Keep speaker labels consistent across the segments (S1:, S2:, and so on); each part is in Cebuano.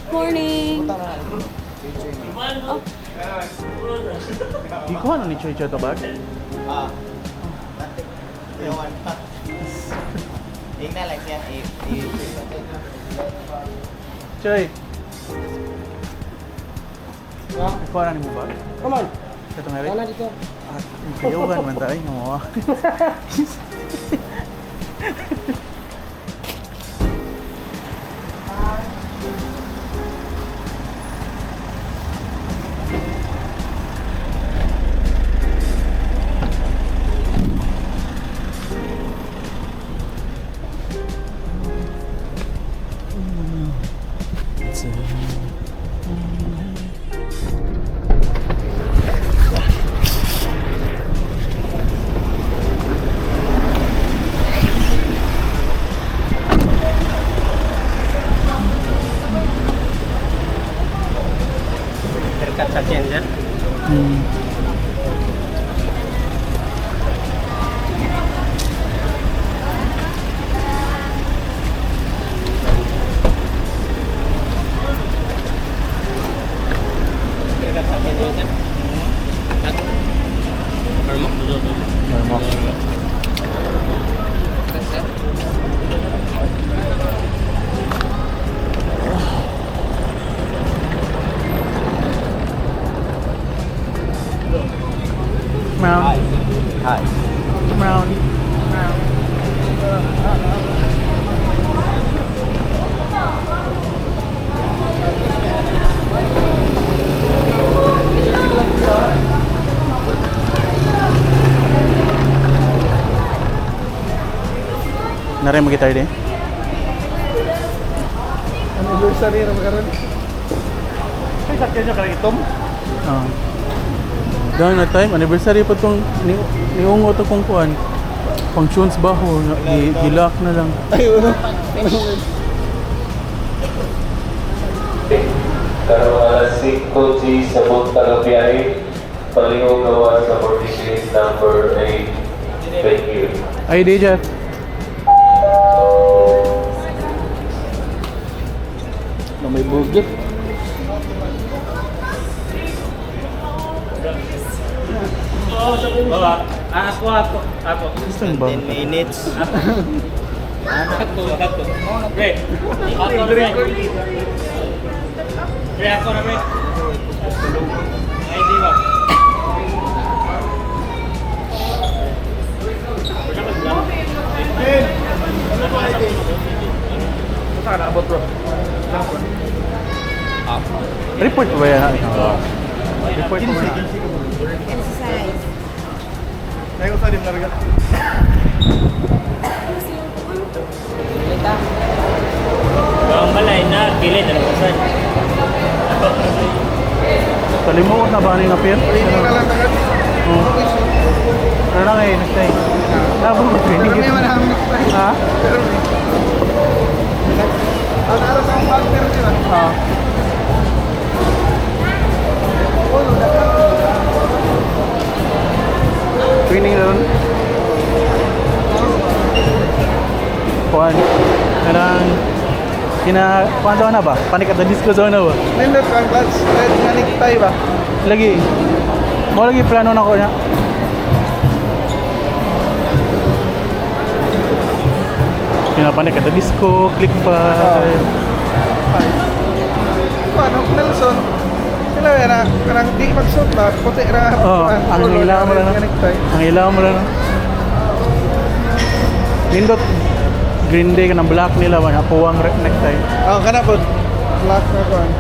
S1: Morning.
S2: Ikuha na ni Choy Choy to bag?
S3: Ah. Iwan pa. Ingna lang siya.
S2: Choy! Ikuha na ni mo bag?
S4: Come on.
S2: Ito nga rin?
S4: Wala dito.
S2: Ah, kayogan man tayo nga mo.
S4: Terkat sa changer. Terkat sa changer.
S2: Normal. Brown.
S3: Hi.
S2: Brown. Brown. Nare mo gitar din?
S4: Anniversary ra karon.
S2: Ay, sakyan niya karang itom? Oo. Down na time, anniversary pa itong ni, niungo to kong kuan. Functions ba ho? Gilak na lang.
S4: Ay, ano?
S5: Karong alas 5 G sa buntag ang biyahe, palihog gawa sa boarding gate number 8. Thank you.
S2: Ay, di Jeff.
S4: Na may burger.
S6: Baba. Ah, ako, ako. Ako.
S2: Gusto mo ba?
S3: 10 minutes.
S6: Ako, ako. Pre. Ako na, pre. Pre, ako na, pre. Ay, di ba?
S4: Saan abot, bro?
S2: Report pa ba yan? Oo. Report pa ba yan?
S1: Exercise.
S4: Ay, ko sa dim larga.
S6: Ang balay na, kilid, ano ba saan?
S2: Kalimuot na ba ni nga pir?
S4: Training na lang tagal.
S2: Oo. Ano lang eh, next time. Tapos mo training.
S4: Pero may manahang next time.
S2: Ha?
S4: Pero may. Ang araw sa ang partner, di ba?
S2: Oo. Training na ron. Kuan. Kanang kina kuan sa na ba? Panic at the Disco sa na ba?
S4: Nindot ka ang clutch. Red na necktie ba?
S2: Lagi. Mo lagi plano na ko na. Pinapanik at the Disco, click pa.
S4: Ay. Ano, Nelson? Sila na, kanang di magsuot ba? Puti ra.
S2: Oh, ang
S4: color
S2: ilaw mo
S4: na
S2: lang.
S4: red nga necktie.
S2: Ang ilaw mo lang. Nindot Green Day ka ng black nila ba? Nakuha ang necktie.
S4: Oh, kana po. Black na kuan.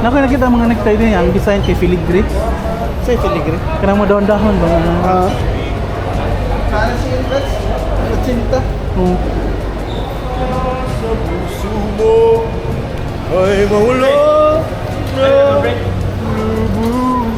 S2: Naku, nakita mga necktie din. Ang design kay filigree.
S4: Sa filigree.
S2: Kanang mo dahon ba?
S4: Ah. Para si Ilbert. Cinta.
S2: Oo.
S4: Sa puso mo ay mawala na lubos.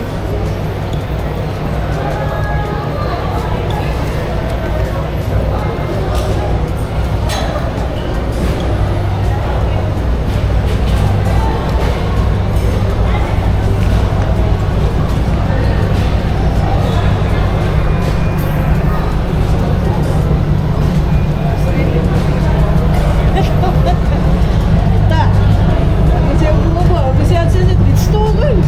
S1: Ta. Kasi ang bumaba, kasi ang it's too good.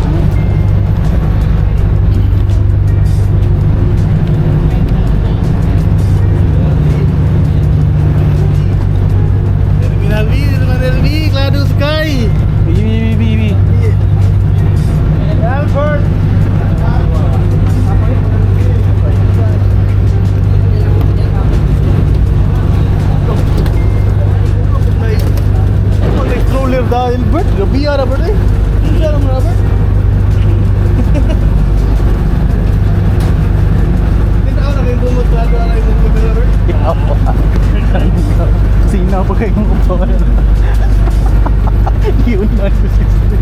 S4: Terminal B, Terminal B, Claro Sky.
S2: B, B, B, B, B.
S4: Albert. May stroller dahil Bert, gabi ara Bert eh. Hindi ara mo Bert. Hindi tao na kayong bumot klaro ara yung bumot Bert.
S2: Sina pa kayong upuan. Yun na si sister.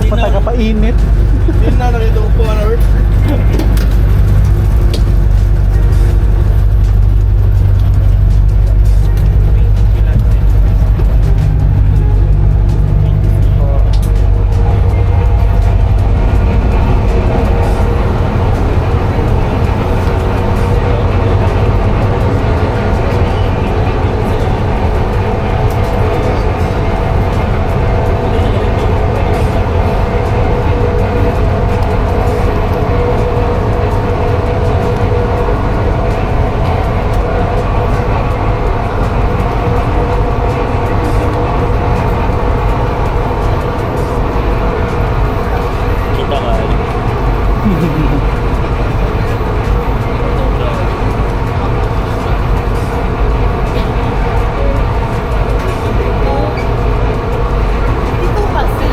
S2: Pataka painit.
S4: Hindi na nakita ko po ara Bert.
S6: Kita ka.
S1: Dito kasi.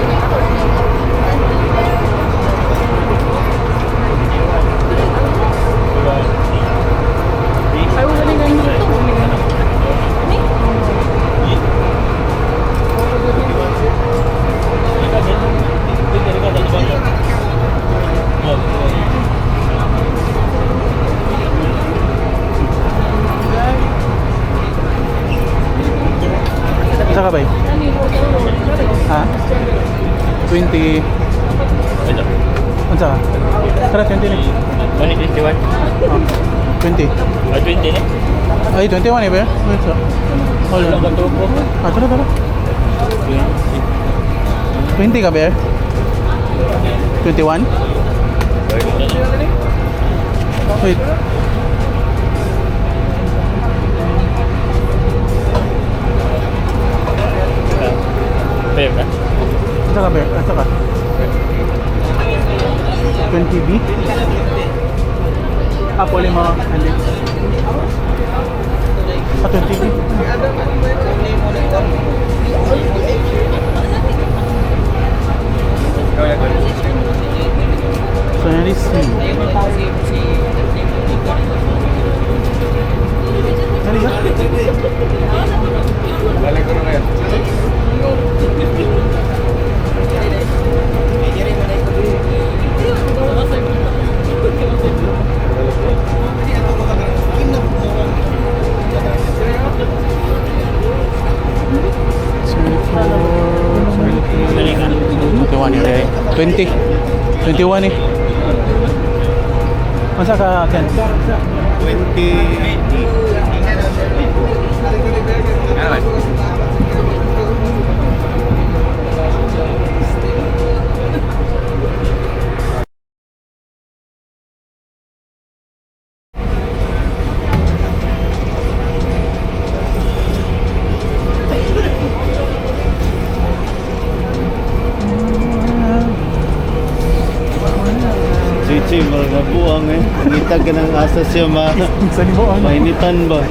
S1: Ay, wala nga dito.
S2: Isa ka ba eh? Ha? 20. Unsa ka? Tara, 20 ni.
S6: Ano 21?
S2: Oh, 20.
S6: Ah, 20 na?
S2: Ay, 21 eh ba? Wait, so. Hold
S6: Wala
S2: on.
S6: ka tubo.
S2: Ah, tara, tara. 20 ka, Bear? 21? Wait.
S6: Fair ka?
S2: Asa ka, Bear? Asa ka? 20B? Ah, pwede mo. Hindi. Ah, 20B? So, yan is C. Dali ba?
S4: Balik ko na ngayon.
S6: Dali ka.
S2: 21 yun eh. 20. 21 eh. Masa ka, Ken?
S3: 20.
S6: Chichi, marag nabuang eh. Ngita ka ng asa siya ma.
S2: Saan mo ano?
S6: Mainitan ba?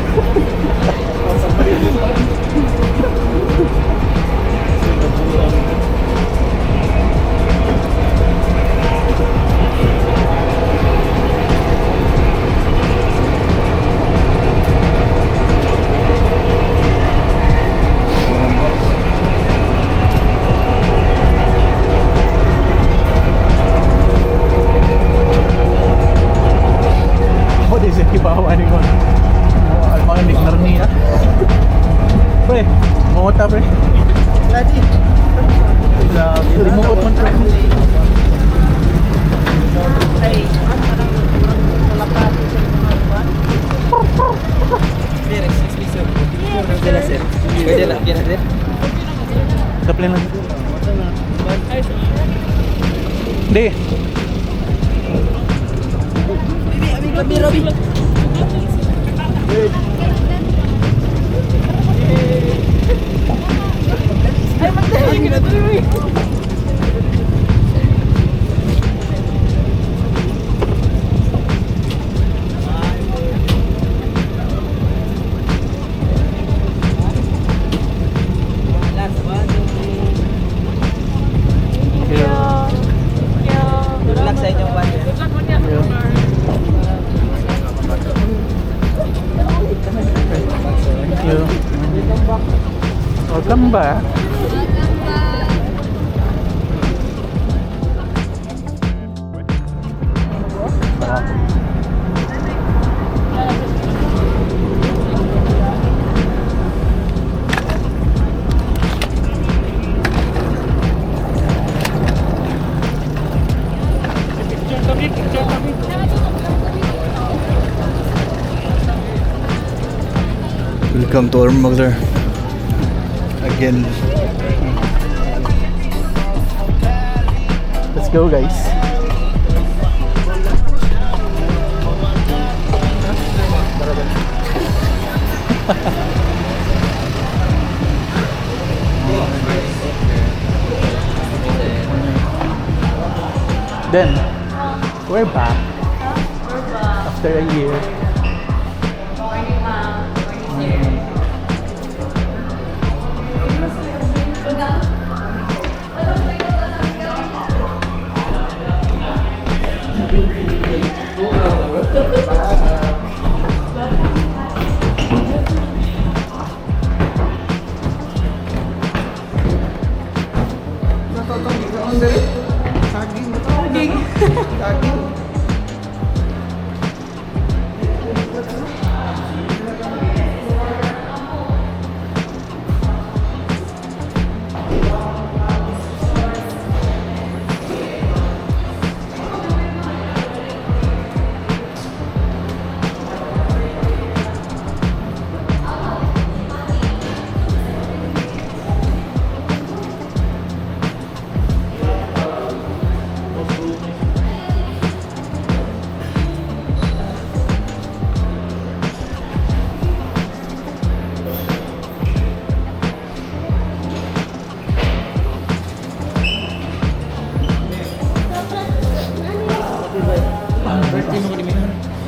S2: mata, pre.
S4: Lagi.
S2: Limuot man, pre.
S6: Sir, excuse me, sir. Pwede na, sir. Pwede na, pwede na, sir.
S2: Kaplin lang. Di.
S6: Rabi, Rabi. Last one, two, three.
S2: Thank you.
S6: Good luck sa inyong one.
S2: Thank you. Welcome back.
S3: Welcome to our mother. Again.
S2: Let's go, guys. Then, we're back. After a year.
S4: Sa totong gikaon diri. Saging. Saging. Saging.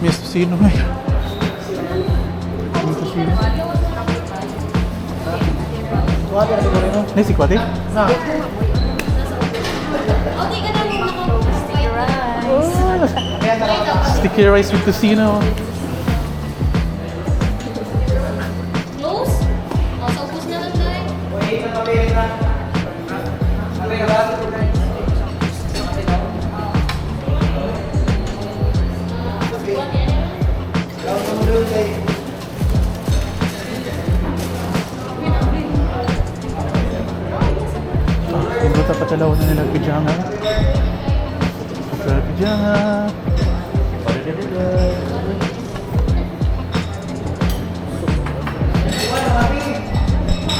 S2: Miss sino eh. Miss sino. Ni si Kwate? Ah, sticky rice with tocino.
S7: Close? O, sa upos na lang tayo.
S2: Ibuta pa talaw na nila pijama. Sa pijama.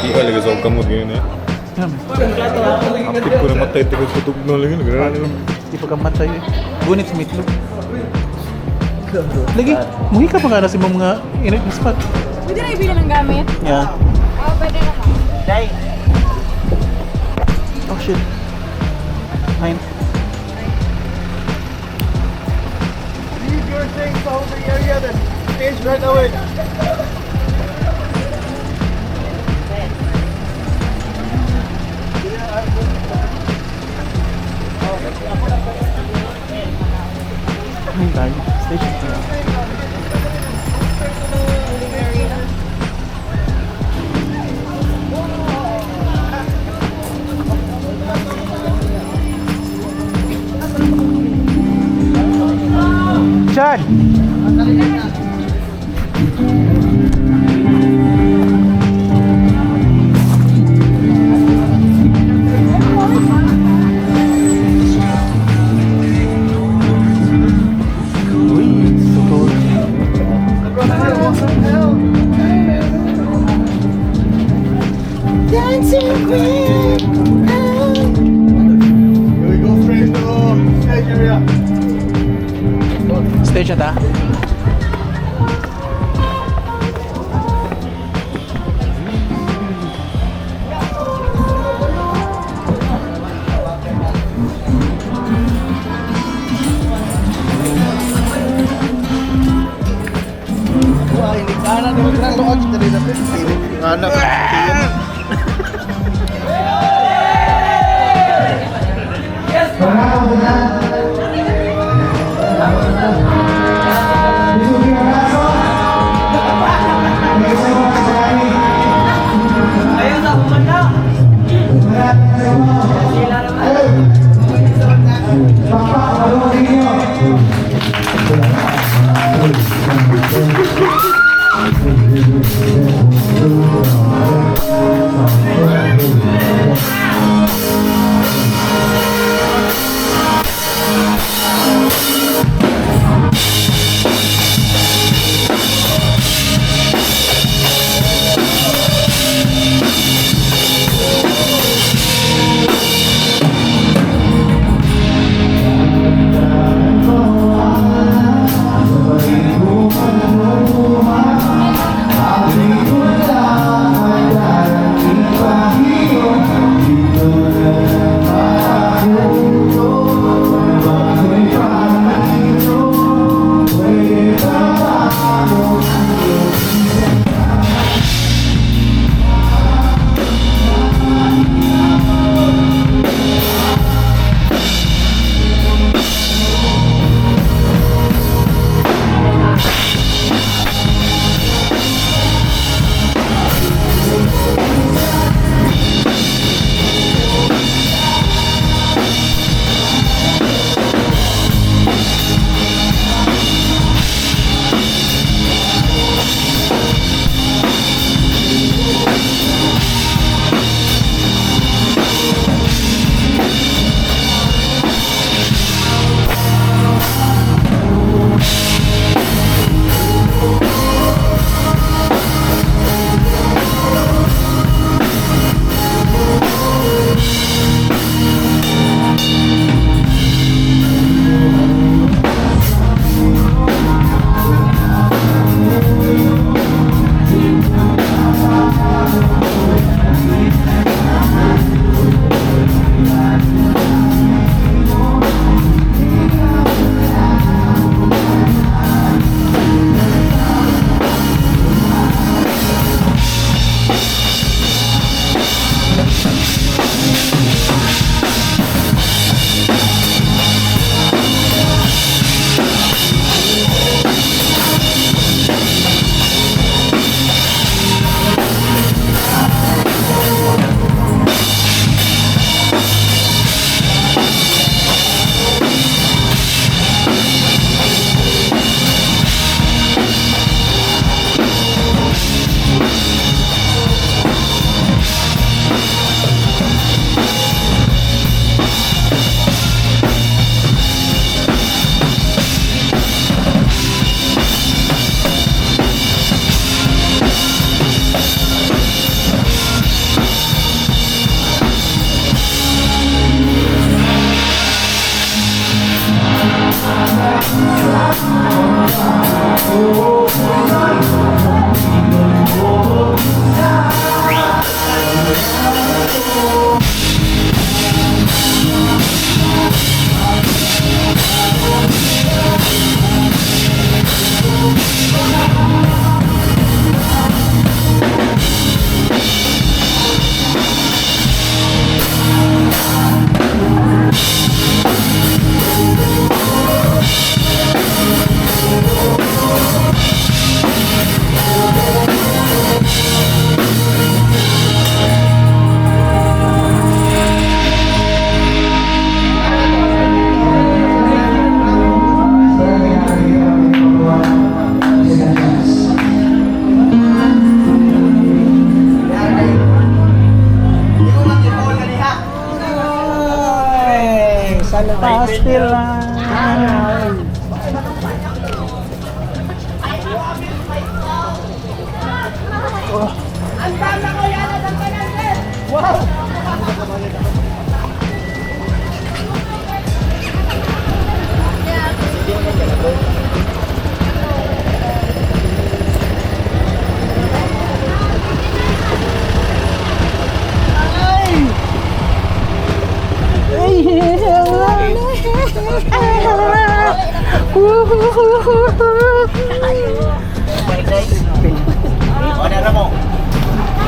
S8: Di ka lagi sa kamot ganyan eh.
S2: Yan.
S8: Apit ko na matay tikod sa tugno lagi. Nagrana lang.
S2: Di pa ka matay eh. Gunit sa mitlog. Lagi, muhi ka pa nga na si mga init na spot.
S1: Pwede na ibili ng gamit?
S2: Yeah.
S1: Oo, pwede naman.
S6: Day.
S2: Oh shit. 9.
S4: Leave your things out the area then change right away.
S2: Nine tayo. Station tayo. Chad! ta.
S4: Ana di ba luag diri na
S3: Anak.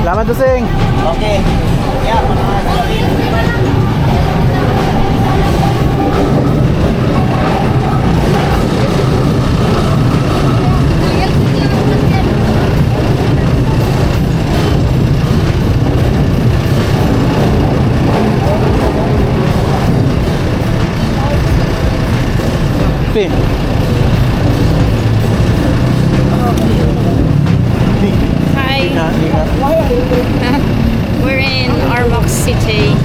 S2: Salamat, Dusing.
S6: Okay. Yeah.
S2: P.
S7: Hi.
S2: Di ka.
S7: We're in Ormoc City.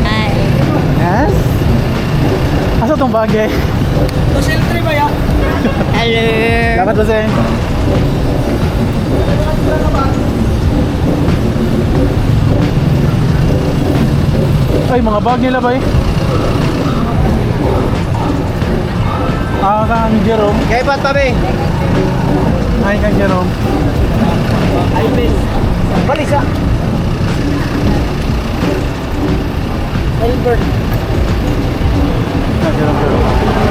S7: Hi.
S2: Yes? Asa tong bagay?
S7: Hello.
S2: Salamat, Dusing. Ay, mga bag nila ba eh? Ah, kang Jerome.
S6: Kay pat pa be.
S2: Ay, kang Jerome.
S6: Ay, miss. Balik sa. Albert.
S2: Ah, Jerome, Jerome.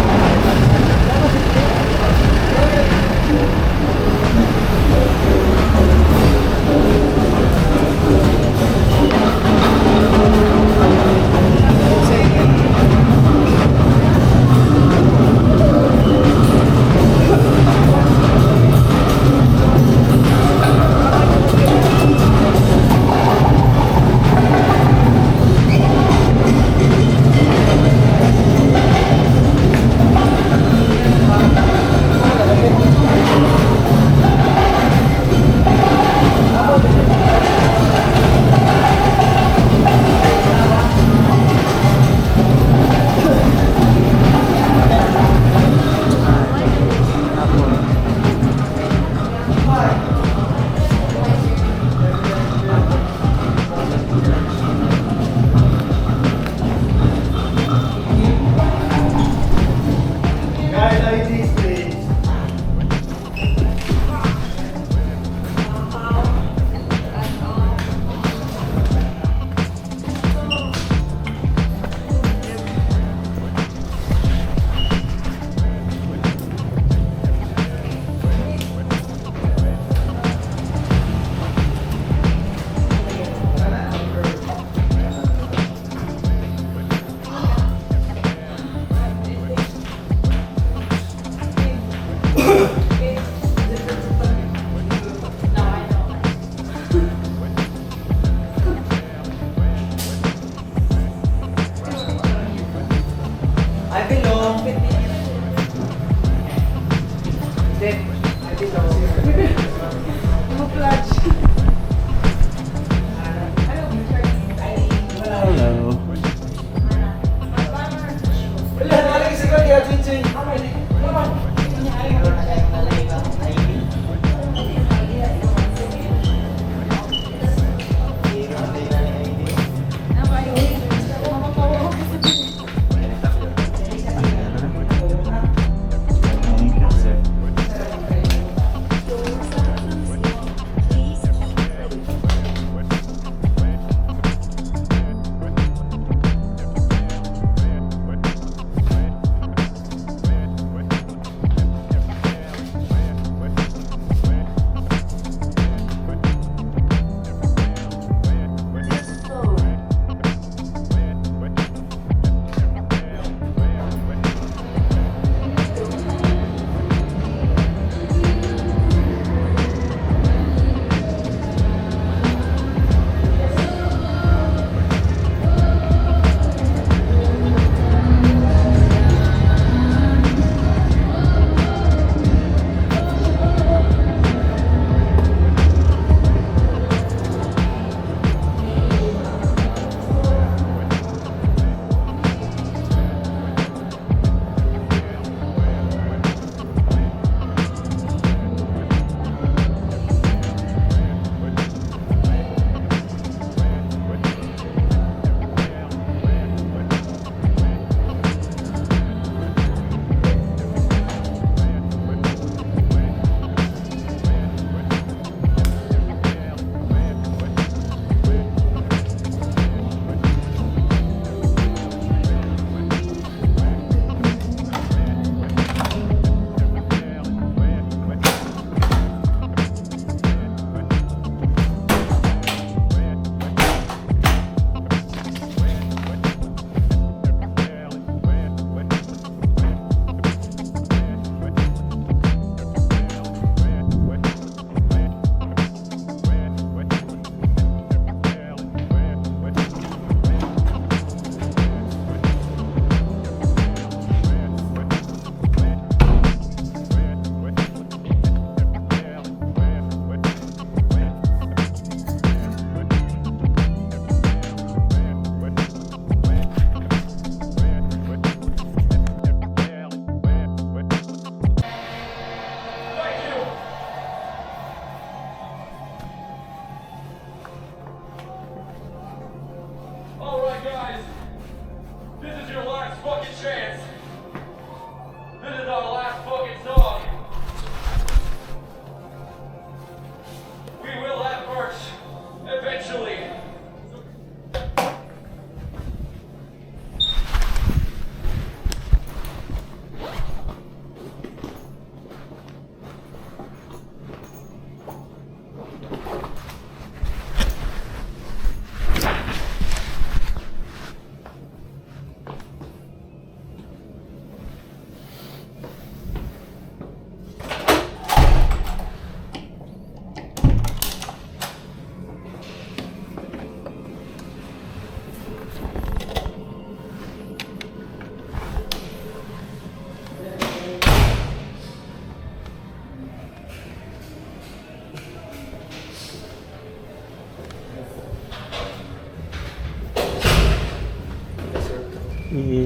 S2: E.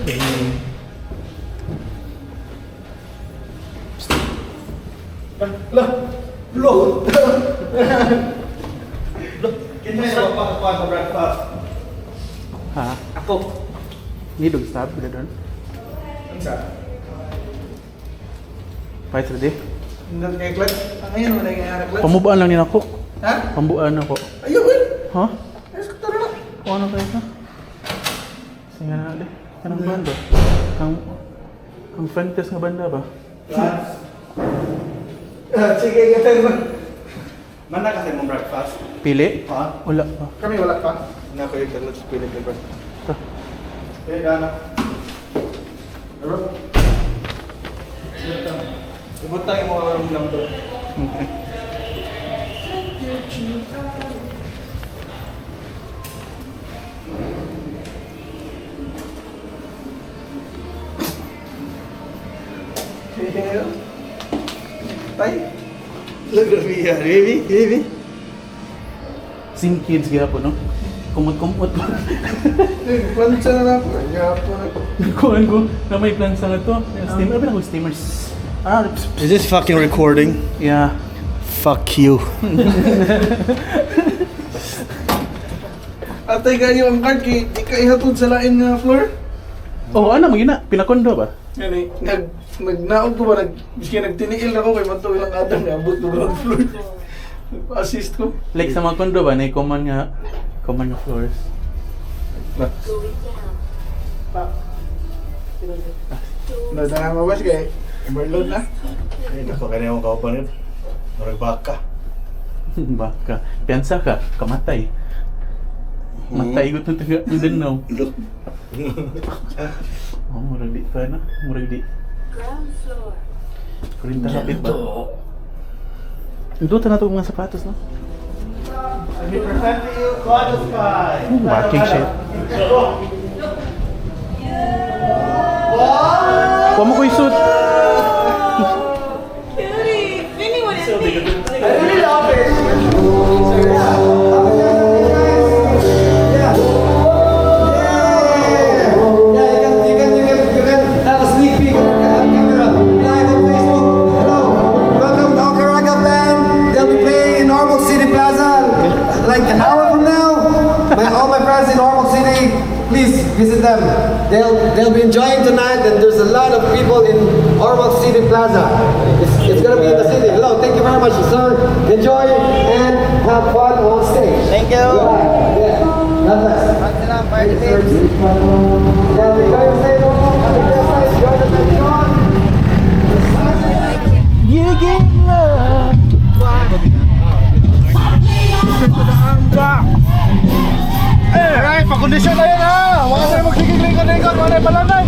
S2: E.
S3: Lo! Kinsa yung pagkakuha sa breakfast?
S2: Ha?
S6: Ako.
S2: Ni dog stab bila doon.
S4: Unsa?
S2: Fight ready?
S4: Hindi kay clutch. Ang ngayon wala yung clutch.
S2: Pamubuan lang ni nako.
S4: Ha?
S2: Pambuan ako.
S4: Ayaw, well.
S2: Ha?
S4: Ayos ko tara na.
S2: O ano kayo ka? Sige na di. Kanang banda. Kang kang Fuentes nga banda ba?
S4: Ah, sige, gatay mo.
S3: Mana kasi mong breakfast?
S2: Pili?
S3: Ha?
S2: Wala pa.
S4: Kami wala pa.
S3: Na ko yung clutch pili yung breakfast.
S2: Ta.
S3: Eh, gana. Bro. Ibutang yung mga room number.
S2: Okay.
S4: Tay.
S3: Look at me here, baby, baby.
S2: Sing kids gyapon no? Kumot-kumot.
S4: Eh, plancha na na ako. Ayaw po na.
S2: Kuan ko na may plan sa nga to. Steamer ba na steamers? Ah, pss, pss.
S3: Is this fucking recording?
S2: Yeah.
S3: Fuck you.
S4: Atay ganyo ang card kay di ka ihatod sa lain nga floor.
S2: Oh, ano mo gina? Pinakondo ba?
S4: Yan eh, nagnaog ko ba, miski nagtiniil na ko kay Mato ilang adam nga abot ko ground floor. Nagpa-assist ko.
S2: Like sa mga kondo ba, na common nga floors.
S4: Nadana mo ba kay overload na?
S3: Ay, dako ka na yung kauban yun. Murag baka.
S2: Baka. Piyansa ka, kamatay. Matay ko to taga Mindanao.
S3: Look.
S2: Oh, murag di pa na. Murag di.
S1: Ground floor.
S2: Kurinta kapit ba? Ito na to mga sapatos, no?
S3: Let me present to you Quadro Sky.
S2: Walking shit. Wa mo ko'y suit.
S1: Cutie! Really what is it?
S4: I really love it.
S6: Yeah, you can have a sneak peek on camera live on Facebook. Hello, welcome to Okaraga Band. They'll be playing in Ormoc City Plaza like an hour from now. All my friends in Ormoc City, please visit them. They'll be enjoying tonight, and there's a lot of people in Ormoc City Plaza. It's gonna be in the city. Hello, thank you very much, sir. Enjoy and have fun on stage. Thank you. Yeah. God bless. Thank you, sir. Yeah, enjoy your stay, Ormoc. Have a great night. Enjoy the night.
S2: You give love.
S3: Alright, pakondisyon na yan ha! Wala na magsigig-likod-likod, wala na balanay!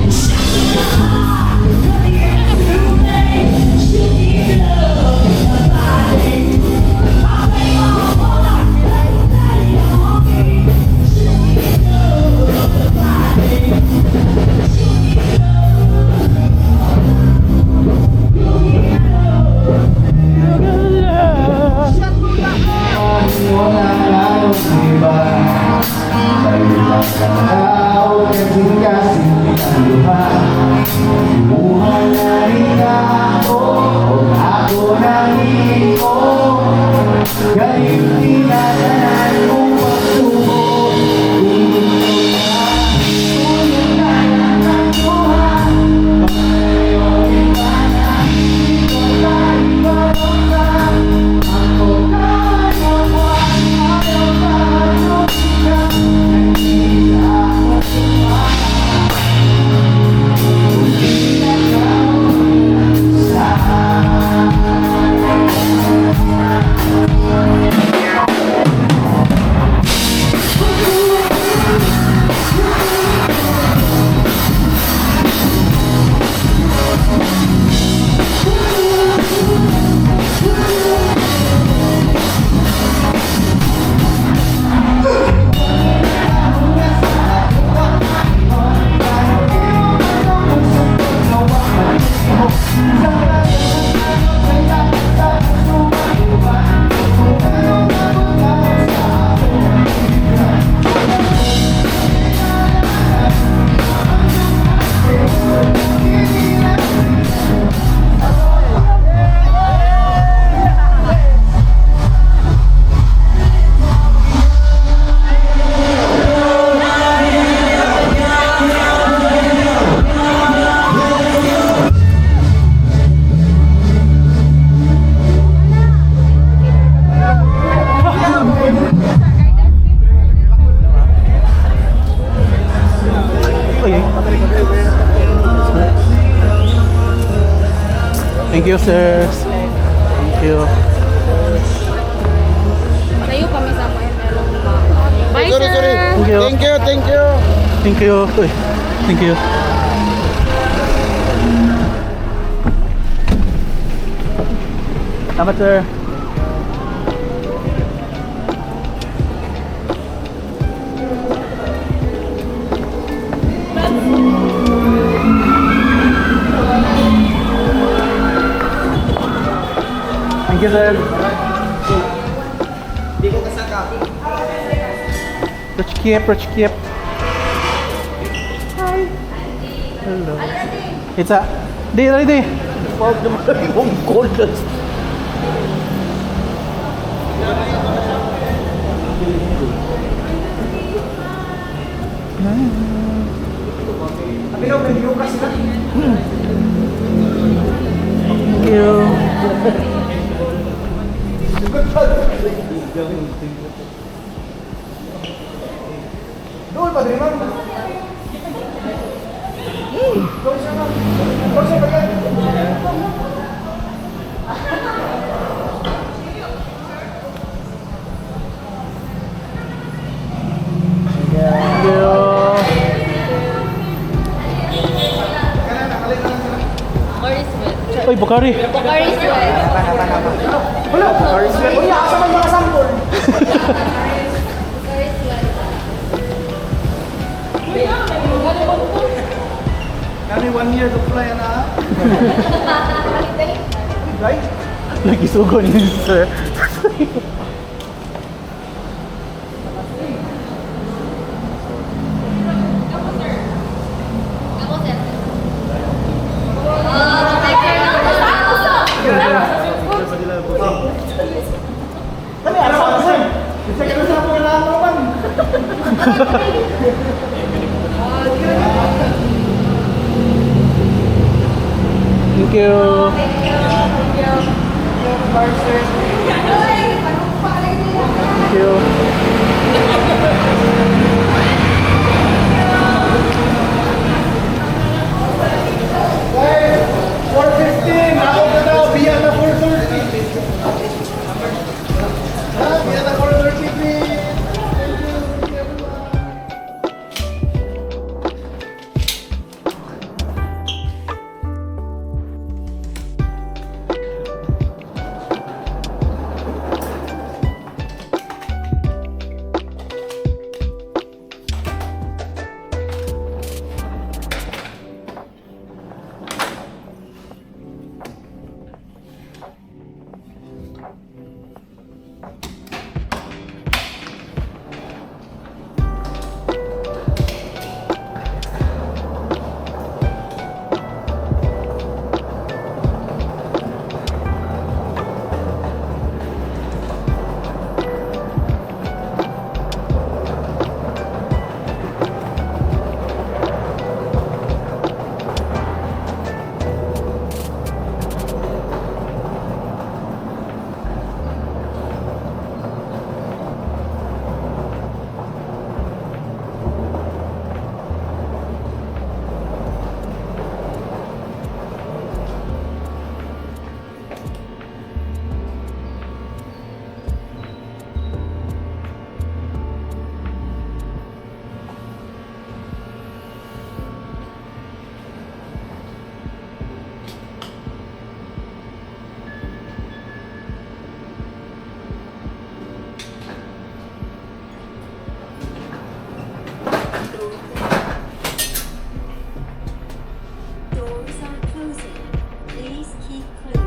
S2: Thank you, sirs. Thank you.
S7: Tayo kami sa mga. Bye,
S3: Sorry,
S7: sir.
S3: sorry.
S2: Thank you.
S3: Thank you, thank you.
S2: Thank you. Uy, thank you. Salamat, sir. Thank you, sir.
S6: Di ko kasaka.
S2: Prochkip, prochkip. Hi. Hello. It's a... Di, dali, di.
S4: Huwag naman yung cold.
S6: Abi no, may view ka sila.
S2: Thank you.
S6: Doon pa rin, ma'am. Doon siya, ma'am. Doon siya, bagay.
S2: Thank you.
S7: Pocari Sweat.
S2: Uy, Bukari.
S7: Pocari Sweat.
S6: Uy, asa man mga sampol?
S7: Pocari Sweat.
S4: Kami 1 year to fly na. Right?
S2: Lagi sugo ni sir.
S7: Ako, sir. Ah, take care lang.
S6: Dali, ano ka sir? Bisa ka na sa mga naman.
S2: Thank you. Thank you.
S3: Guys, 4:15. Ako na daw. Biya na 4:30. Ha? Biya na 4:30, please. Thank you. Thank you, everyone.
S9: Doors are closing. Please keep clear.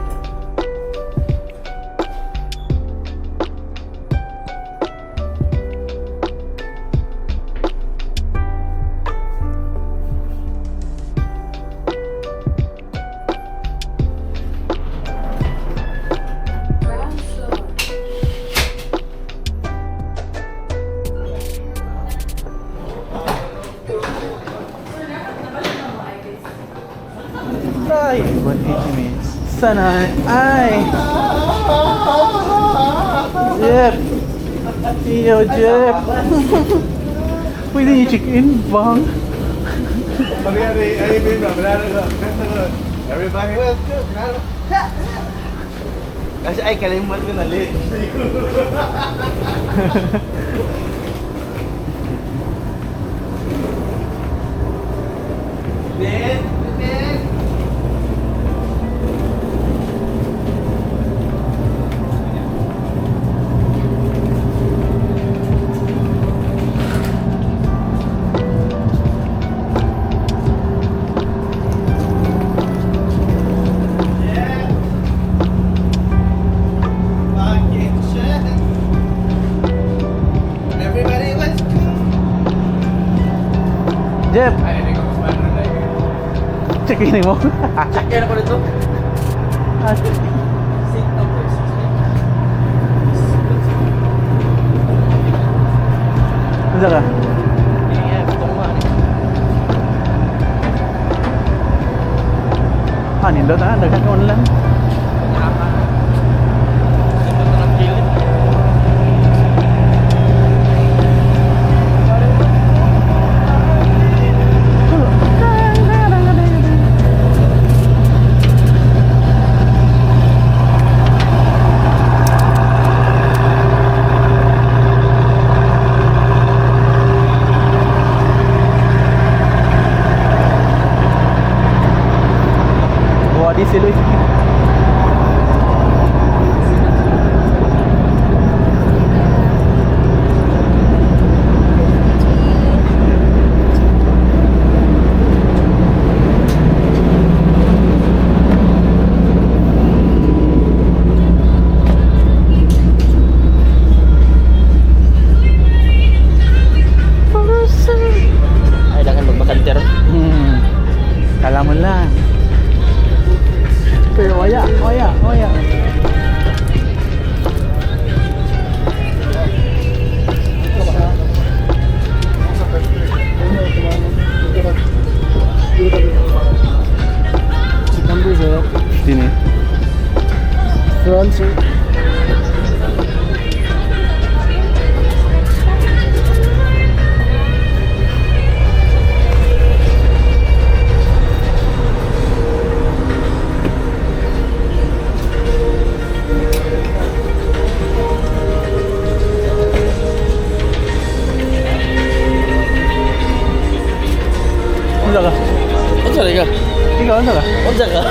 S9: Ground floor.
S2: Ay, 180 minutes. Sana ay. Jeff. Yo, Jeff. Pwede niyo check in bang?
S3: Ay, ay, ay, ay, ay, ay, ay, ay, Everybody welcome. Kasi ay kalimot ko na late. Ben, Ben. Fucking shit. Everybody, let's go.
S2: Jeff! Check in mo.
S4: Check in ako dito. Seat number 6.
S2: Unsa ka? Ah, nindot ah, daghan ka online. Wadi si Luis.
S4: Kailangan magbakanter.
S2: Kala mo lang. Pero waya, waya, waya.
S4: Numbers up.
S2: Sini.
S4: Front, sir.
S2: Unsa ka?
S4: Unsa ka?
S2: Ikaw, unsa ka?
S4: Unsa ka?